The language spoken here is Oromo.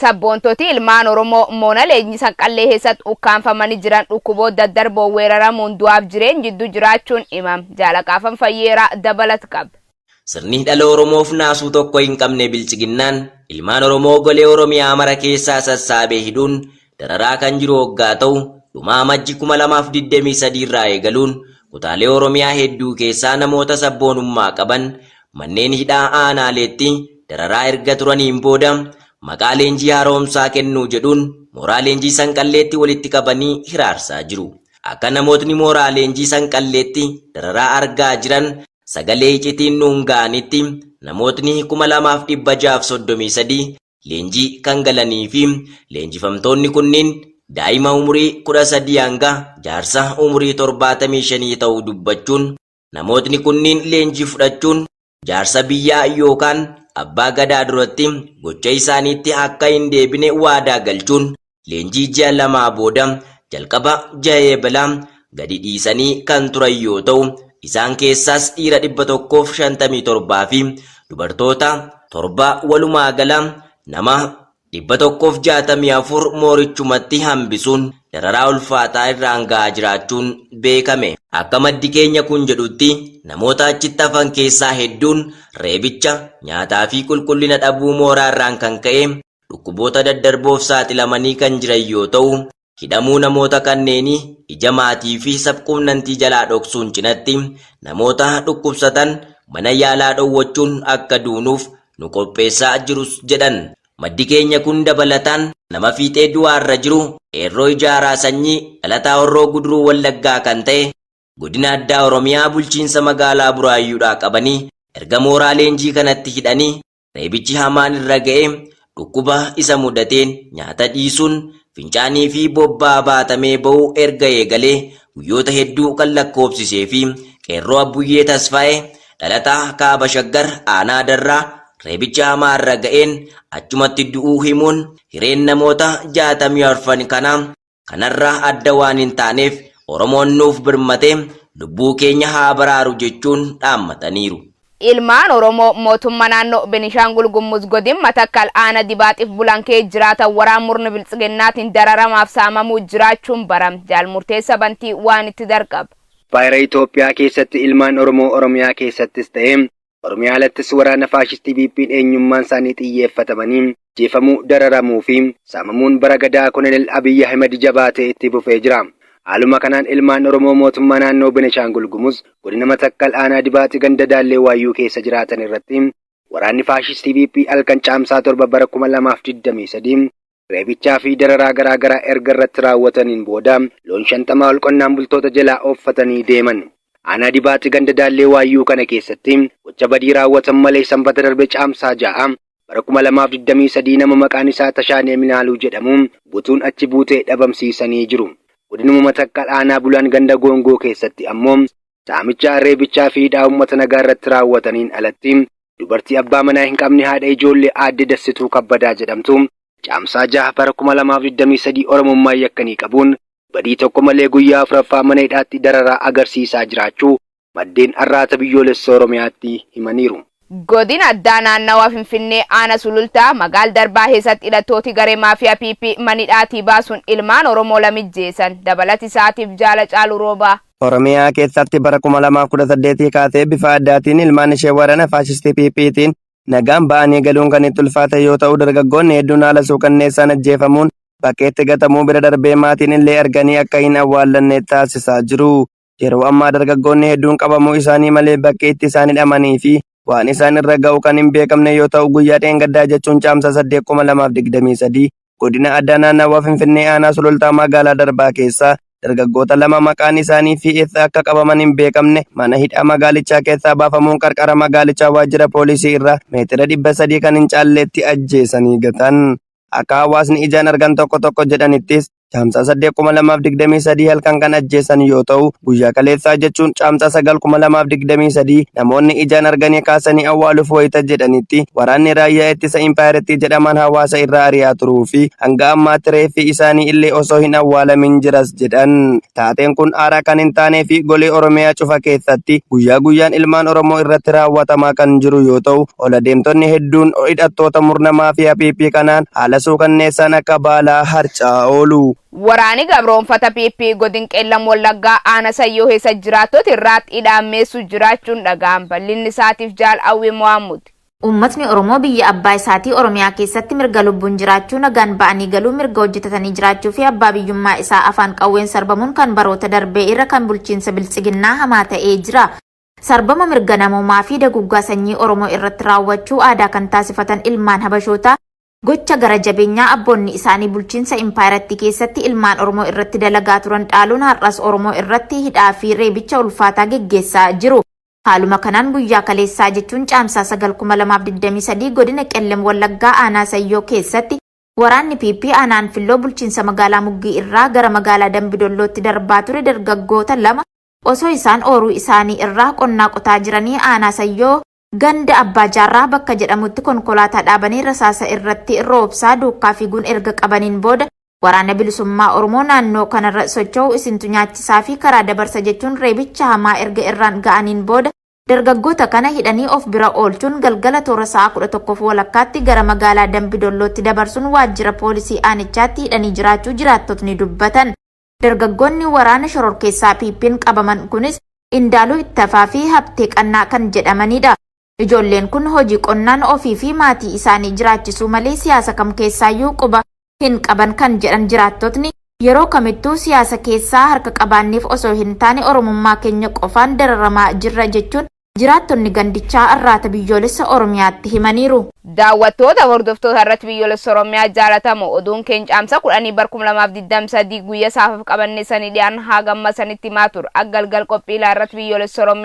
Sabboontoti ilmaan Oromoo moona leenjii Sanqallee keessatti ukkaanfamanii jiran dhukkuboota daddarboon weeraramuun du'aaf jireenya jidduu jiraachuun himam. Jaalaqaafan Fayyeeraa dabalat qaba. Sirni dhala Oromoof naasuu tokko hin qabne Biltsiginnaan ilmaan Oromoo golee Oromiyaa mara keessaa sassaabee hidhuun dararaa kan jiru hoggaa ta'u, dhuma Amajji 2023 irraa eegaluun kutaalee Oromiyaa hedduu keessaa namoota sabboonummaa qaban manneen hidhaa aanaaleetti dararaa erga turaniin booda maqaa leenjii haaromsaa kennuu jedhuun mooraa leenjii Sanqalleetti walitti qabanii hiraarsaa jiru. Akka namootni mooraa leenjii Sanqalleetti dararaa argaa jiran sagalee icitiin nuun ga'anitti namootni 2633 leenjii kan galanii fi leenjifamtoonni kunniin daa'ima umurii 13 hanga jaarsa umurii 75 ta'uu dubbachuun namootni kunniin leenjii fudhachuun jaarsa biyyaa yookaan abbaa gadaa duratti gocha isaaniitti akka hin deebine waadaa galchuun leenjii ji'a lamaa booda jalqaba ji'a Eebalaa gadi dhiisanii kan turan yoo ta'u, isaan keessaas dhiira 157 fi dubartoota 7 walumaa gala nama 164 moorichumatti hambisuun dararaa ulfaataa irraan ga'aa jiraachuun beekame. Akka maddi keenya kun jedhutti namoota achitti hafan keessaa hedduun reebicha, nyaataa fi qulqullina dhabuu mooraa irraan kan ka'e dhukkuboota daddarboof saaxilamanii kan jiran yoo ta'u, hidhamuu namoota kanneenii ija maatii fi sabquunnamtii jalaa dhoksuun cinatti namoota dhukkubsatan mana yaalaa dhowwachuun akka duunuuf nu qopheessaa jirus jedhan. Maddi keenya kun dabalataan nama fiixee du'aarra jiru Qeerroo Ijaaraa Sanyii dhalataa Horroo Guduruu Wallaggaa kan ta'e Godina Addaa Oromiyaa bulchiinsa magaalaa Buraayyuudhaa qabanii erga mooraa leenjii kanatti hidhanii Reebichi hamaan irra ga'e dhukkuba isa mudateen nyaata dhiisuun fincaanii fi bobbaa baatamee ba'uu erga eegalee guyyoota hedduu kan lakkoobsisee fi Qeerroo Abbuyyee Tasfaayee dhalataa Kaaba Shaggar aanaa Darraa reebicha hamaa irra ga'een achumatti du'uu himuun hireen namoota 64 kanaa kanarraa adda waan hin taaneef Oromoon nuuf birmatee lubbuu keenya haa baraaru jechuun dhaammataniiru. Ilmaan Oromoo mootumma naannoo Benishaangul Gummuz godin Matakkal aana Dibaaxif bulan kee jiraatan waraan murni biltsiginnaatiin dararamaaf saamamuu jiraachuun baram. Jaal Murteessa Bantii waan itti darqab. Impaayera Itoophiyaa keessatti ilmaan Oromoo Oromiyaa keessattis ta'ee Oromiyaa alattis waraana faashistii PP'n eenyummaan isaanii xiyyeeffatamanii ajjeefamuu, dararamuu fi saamamuun bara gadaa Koloneel Abiy Ahimed jabaatee itti fufee jira. Haaluma kanaan ilmaan Oromoo mootummaa naannoo Beneshaangul Gumuz godina Matakkal aanaa Dibaaxi ganda Daallee Waayyuu keessa jiraatan irratti waraanni faashistii PP halkan Caamsaa 7 bara 2023 reebichaa fi dararaa garaa garaa erga irratti raawwataniin booda loon 50 ol qonnaan bultoota jalaa ooffatanii deeman. Aanaa Dibaaxi ganda Daallee Waayyuu kana keessatti gocha badii raawwatan malee Sanbata darbe Caamsaa 6 bara 2023 nama maqaan isaa Tashaanee Minaaluu jedhamu butuun achi buutee dhabamsiisanii jiru. Godinuma Matakkal aanaa Bulaan ganda Goongoo keessatti ammoo saamicha, reebichaa fi hidhaa uummata nagaa irratti raawwataniin alatti dubartii abbaa manaa hin qabne haadha ijoollee aadde Dassituu Kabbadaa jedhamtu Caamsaa 6 bara 2023 Oromummaa yakkanii qabuun badii tokko malee guyyaa afuraffaa mana hidhaatti dararaa agarsiisaa jiraachuu maddeen Arraata Biyyoolessa Oromiyaatti himaniiru. Godina Addaa Naannawa Finfinnee Aana Sulultaa Magaal Darbaa keessatti hidhattooti garee maafiyaa PP mana hidhaatii baasuun ilmaan Oromoo lama ijjeesan. Dabalati isaatiif Jaala Caalu Roobaa. Oromiyaa keessatti bara 2018 kaasee bifa addaatiin ilmaan ishee waraana faashistii PP'tiin nagaan ba'anii galuun kan itti ulfaate yoo ta'u dargaggoonni hedduun haala suukanneessaan ajjeefamuun bakkeetti gatamuu bira darbee maatiin illee arganii akka hin awwaallanne taasisaa jiru. Yeroo ammaa dargaggoonni hedduun qabamuu isaanii malee bakki itti isaan hidhamanii fi waan isaan irra ga'u kan hin beekamne yoo ta'u guyyaa dheengaddaa jechuun Caamsaa 8, 2023 godina addaa naannawaa Finfinnee aanaa Sulultaa magaalaa Darbaa keessaa dargaggoota lama maqaan isaanii fi eessa akka qabaman hin beekamne mana hidhaa magaalichaa keessaa baafamuun qarqara magaalichaa waajjira poolisii irraa meetira 300 kan hin caalletti ajjeesanii gatan. Akka hawaasni ijaan argan tokko tokko jedhanittis Caamsaa 8, 2023 halkan kan ajjeesan yoo ta'u, guyyaa kaleessaa jechuun Caamsaa 9, 2023 namoonni ijaan arganii kaasanii awwaaluuf wayita jedhanitti waraanni raayyaa ittisa impaayerattii jedhaman hawaasa irraa ari'aa turuu fi hanga ammaatti reeffi isaanii illee osoo hin awwaalamin jiras jedhan. Taateen kun haaraa kan hin taanee fi golee Oromiyaa cufa keessatti guyyaa guyyaan ilmaan Oromoo irratti raawwatamaa kan jiru yoo ta'u, ol adeemtonni hedduun hidhattoota murna maafiyaa PP kanaan haala suukanneessaan akka baalaa harca'aa oolu. Waraani gabroonfata PP godin Qeellam Wallaggaa aana Sayyoo keessa jiraattota irraatti hidhaammeessu jiraachuun dhaga'am. Bal'inni isaatiif Jaal Awwii Mohammud. Uummatni Oromoo biyya abbaa isaatii Oromiyaa keessatti mirga lubbuun jiraachuu, nagaan ba'anii galuu, mirga hojjetatanii jiraachuu fi abbaa biyyummaa isaa afaan qawween sarbamuun kan baroota darbee irra kan bulchiinsa biltsiginnaa hamaa ta'ee jira. Sarbama mirga namoomaa fi daguggaa sanyii Oromoo irratti raawwachuu aadaa kan taasifatan ilmaan Habashootaa gocha gara jabeenyaa abboonni isaanii bulchiinsa impaayerattii keessatti ilmaan Oromoo irratti dalagaa turan dhaaluun har'as Oromoo irratti hidhaa fi reebicha ulfaataa geggeessaa jiru. Haaluma kanaan guyyaa kaleessaa jechuun Caamsaa 9, 2023 godina Qellem Wallaggaa aanaa Sayyoo keessatti waraanni PP aanaa Anfilloo bulchiinsa magaalaa Muggii irraa gara magaalaa Dambidollootti darbaa ture dargaggoota lama osoo isaan ooruu isaanii irraa qonnaa qotaa jiranii aanaa Sayyoo ganda Abbaa Jaarraa bakka jedhamutti konkolaataa dhaabanii rasaasa irratti roobsaa duukkaa fiiguun erga qabaniin booda Waraana Bilisummaa Oromoo naannoo kanarra socho'u isintu nyaachisaa fi karaa dabarsa jechuun reebicha hamaa erga irraan ga'aniin booda dargaggoota kana hidhanii of bira oolchuun galgala toora sa'a 11f walakkaatti gara magaalaa Dambi Dollootti dabarsuun waajjira poolisii aanichaatti hidhanii jiraachuu jiraattotni dubbatan. Dargaggoonni waraana shororkeessaa PPn qabaman kunis Indaaluu Ittafaa fi Habtee Qannaa kan jedhamanidha. Ijoolleen kun hojii qonnaan ofii fi maatii isaanii jiraachisuu malee siyaasa kam keessaayyuu quba hin qaban kan jedhan jiraattotni, yeroo kamittuu siyaasa keessaa harka qabaanneef osoo hin taane Oromummaa keenya qofaan dararamaa jirra jechuun jiraattonni gandichaa Arraata Biyyoolessa Oromiyaatti himaniiru. Daawwattoota hordoftoota irratti biyyoolessa Oromiyaa jaalatamoo oduun keenya caamsa 10 bar 2023 guyya saafaf qabannee sanii dhiyaan haa gamma sanitti himaa tur. Ak galgal qophii ilaa irratti biyyoolessa Oromiyaa.